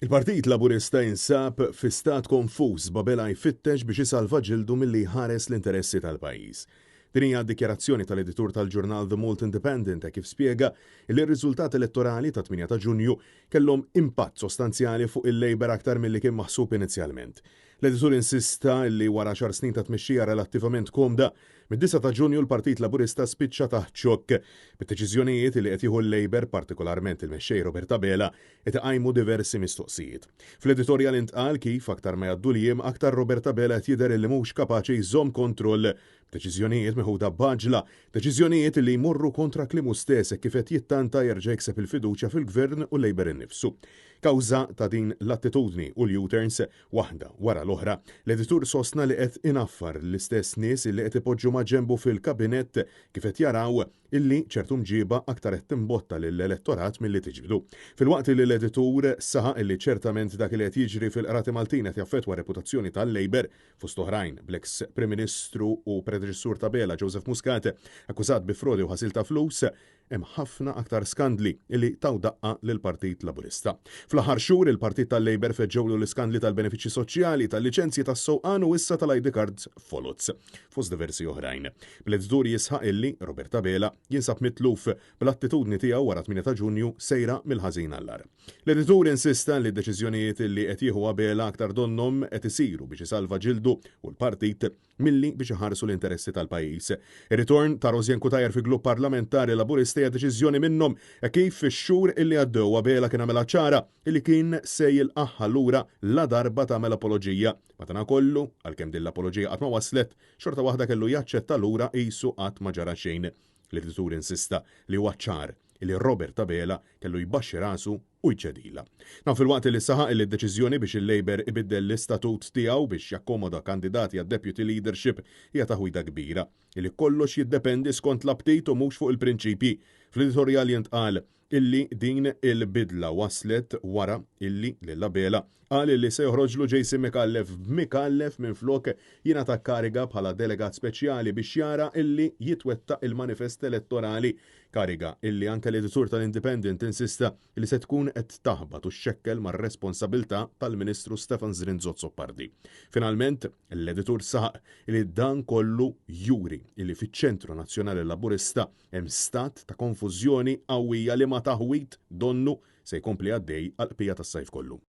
Il-Partit Laburista jinsab fi stat konfuż b'Abela jfittex biex isalva ġildu milli jħares l-interessi tal-pajjiż. Din hija d-dikjarazzjoni tal-editur tal-ġurnal The Malta Independent hekk kif spjega li r-riżultat elettorali tat-8 ta' Ġunju kellhom impatt sostanzjali fuq il-Labour aktar milli kien maħsub inizjalment. L-editur insista li wara għaxar snin ta' tmexxija relattivament komda, mid-9 ta' Ġunju l-Partit Laburista spiċċa taħt xokk, bid-deċiżjonijiet li qed jieħu l-Labour, partikolarment il-Mexxej Robert Abela, qed iqajmu diversi mistoqsijiet. Fl-editorjal intqal kif aktar ma jgħaddu l-jiem, aktar Robert Abela qed jidher li mhux kapaċi jżomm kontroll b'deċiżjonijiet meħuda b'għaġla, deċiżjonijiet li jmorru kontra kliemu stess hekk kif qed jittanta jerġa' jikseb il-fiduċja fil-Gvern u l-Labour innifsu. Kawża ta' din l-attitudni u l-U-turns, waħda wara l-oħra, l-editur sostna li qed inaffar l-istess nies li qed ipoġġu maġenbu fil-Kabinett kif qed jaraw illi ċertu mġiba aktar qed timbotta lill-elettorat milli tiġbdu. Filwaqt li l-editur saħaq illi ċertament dak li qed jiġri fil-Qrati Maltin qed jaffettwa r-reputazzjoni tal-Labour, fost oħrajn bl-eks Prim Ministru u predeċessur ta' Abela Joseph Muscat akkużat bi frodi u ħasil ta' flus, hemm ħafna aktar skandli li taw daqqa lill-Partit Laburista. Fl-aħħar xhur il-Partit tal-Labour feġġewlu l-iskandli tal-benefiċċji soċjali, tal-liċenzji tas-sewqan u issa tal-ID cards foloz, fost diversi oħrajn. Bl-editur jisħaq illi Robert Abela jinsab mitluf bl-attitudni tiegħu wara 8 ta' Ġunju sejra mill-ħażin għall-agħar. L-editur insista li d-deċiżjonijiet li qed jieħu Abela aktar donnhom qed isiru biex isalva ġildu u l-partit milli biex iħarsu l-interessi tal-pajjiż. Ir-ritorn ta' Rosianne Cutajar fi grupp parlamentari Laburista hija deċiżjoni minnhom hekk kif fix-xhur illi għaddew Abela kien għamilha ċara illi kien se jilqagħha lura ladarba tagħmel apoloġija. Madankollu, għalkemm din l-apoloġija qatt ma waslet, xorta waħda kellu jaċċetta lura qisu qatt ma ġara xejn. L-editur insista li huwa ċar illi Robert Abela kellu jbaxxi rasu u jċedilha. Dan filwaqt li saħaq li d-deċiżjoni biex il-Labour ibiddel l-istatut tiegħu biex jakkomoda kandidati għad-deputy leadership hija taħwida kbira, illi kollox jiddependi skont l-aptit u mhux fuq il-prinċipji. Fl-editorjal jintqal illi din il-bidla waslet wara illi lil Abela qal illi se joħroġlu Jason Micallef b'Micallef minflok jingħata kariga bħala delegat speċjali biex jara illi jitwettaq il-manifest elettorali. Kariga illi anke l-editur tal-Independent insista li se tkun qed taħbat u xxekkel mar-responsabilità tal-Ministru Stefan Zrinzo Azzopardi. Finalment, l-editur saħaq li dan kollu juri illi fiċ-Ċentru Nazzjonali Laburista hemm stat ta' konfużjoni qawwija li ma taħwid donnu se jkompli għaddej għall-qpija tas-sajf kollu.